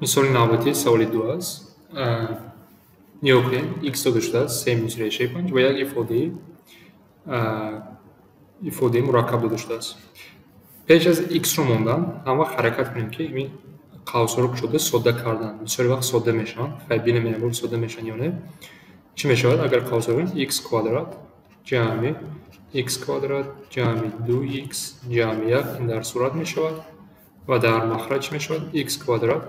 Мисоли навбатӣ саволи 2 аст. Нигоҳ кунед, x дода шудааст се минус решаи панҷ ва як ифодаи мураккаб дода шудааст. Пеш аз x-ро мондан, ҳамвақт ҳаракат кунем, ки ин қавсҳоро кушода содда кардан. Бисёри вақт содда мешаванд. Хай бинем, ягон содда мешаванд ё не. Чӣ мешавад, агар қавсҳо кунем? X квадрат ҷамъи x квадрат ҷамъи 2x ҷамъи 1 ин дар сурат мешавад ва дар махраҷ чӣ мешавад? X квадрат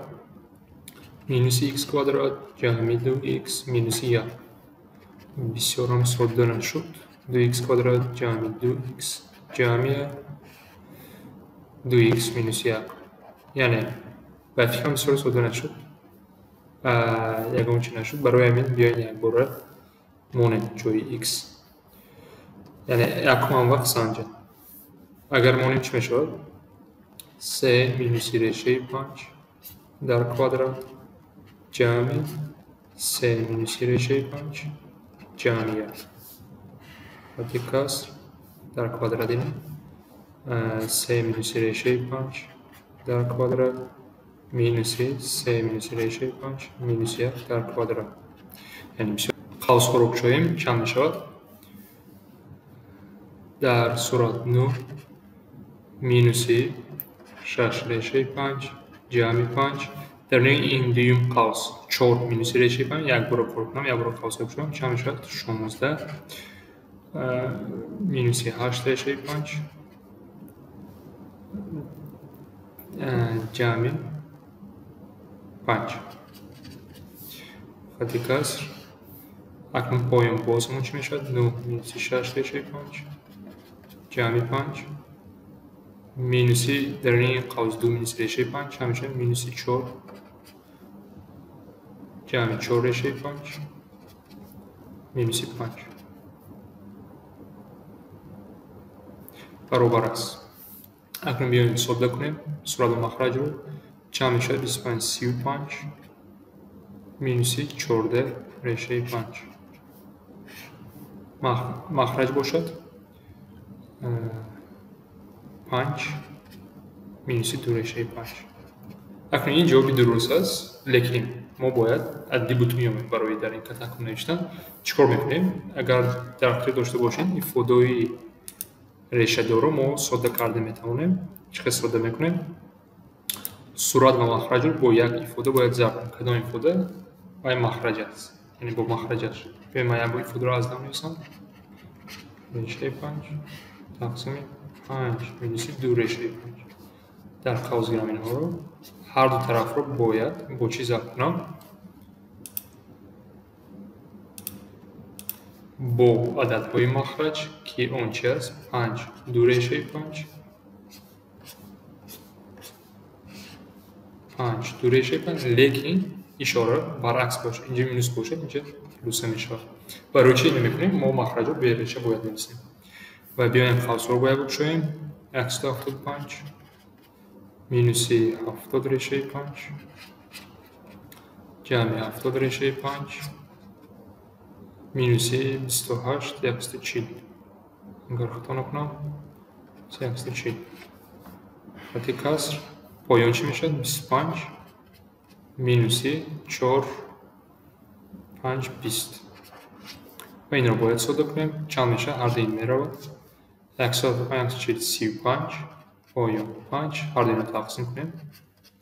минуси x квадрат ҷамъи 2x минуси 1. Бисёрам содда нашуд. 2x квадрат ҷамъи 2x ҷамъи 2x минуси 1. Яъне ба фикрам бисёр содда нашуд. Ягон чи нашуд. Барои ҳамин биёед якбора монем ҷои x. Яъне якум ҳам вақт санҷед. Агар монем чӣ мешавад? Се минуси решаи панҷ дар квадрат ҷамъи се минуси решаи панҷ ҷамъи як. Хати каср дар квадрат ин се минуси решаи панҷ дар квадрат минуси се минуси решаи панҷ минуси як дар квадрат. Яъне бисёр қавсҳоро кушоем, чанд мешавад? Дар сурат 9 минуси шаш решаи панҷ ҷамъи панҷ. Дар ин дуюм қавс чор минуси решаи панҷ, як бора кор кунам, як бора қавсҳо кушоям, чанд мешавад? 16 минуси ҳашт решаи панҷ ҷамъи панҷ. Хати каср. Акнун поён бозмон чӣ мешавад? 9 минуси шаш решаи панҷ ҷамъи панҷ минуси дар ин қавс ду минуси решаи панҷ чанд мешавад? Минуси чор ҷамъи чор решаи панҷ минуси панҷ баробар аст. Акнун биёем содда кунем сурат ва махраҷро. Чанд мешавад? 25 35 минуси 14 решаи панҷ. Махраҷ бошад панҷ минуси ду решаи панҷ. Акнун ин ҷавоби дуруст аст, лекин мо бояд адди бутун ёбем барои дар ин катакум навиштан. Чӣ кор мекунем? Агар дар хотир дошта бошед, ифодаи решадорро мо содда карда метавонем. Чӣ хел содда мекунем? Сурат ва махраҷро бо як ифода бояд зарб кунем. Кадом ифода? Вай махраҷ аст, яъне бо махраҷаш. Биёем ман як ифодаро аз нав нависам. Решаи панҷ тақсими панҷ минуси ду решаи панҷ. Дар қавс гирам инҳоро. Ҳар ду тарафро бояд бо чӣ зарб кунам? Бо ададҳои махраҷ, ки он чи аст? Панҷ ду решаи панҷ, панҷ ду решаи панҷ, лекин ишора баръакс бошад. Инҷа минус бошад, инҷа плюса мешавад. Барои чӣ ин мекунем? Мо махраҷро береша бояд нависем. Ва биёем қавсҳоро бояд бикушоем. 175 минуси 70 решаи панҷ ҷамъи 70 решаи панҷ минуси 28 140. Агар хато накунам, 140. Хати каср. Поён чӣ мешавад? 25 минуси 4 5 20. Ва инро бояд содда кунем. Чанд мешавад? Ҳар ду ин меравад. 175 140 35 поён 5. Ҳар ду инро тақсим кунем.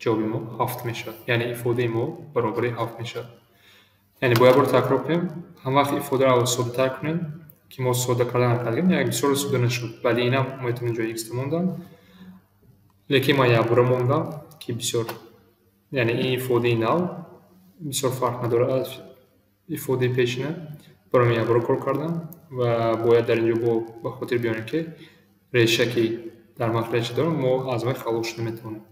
Ҷавоби мо 7 мешавад. Яъне ифодаи мо баробари 7 мешавад. Яъне бояд бор такрор кунем. Ҳам вақт ифодаро аввал соддатар кунем, ки мо содда кардан накардем, як бисёр содда нашуд. Вале инам метавонем ҷои x мондам. Лекин ман якбора мондам, ки бисёр, яъне ин ифодаи нав бисёр фарқ надорад аз ифодаи пешина. Барои ман якбора кор кардам ва бояд дар инҷо ба хотир биёрем, ки реша ки дар махраҷ дорам, мо аз вай халос шуда метавонем.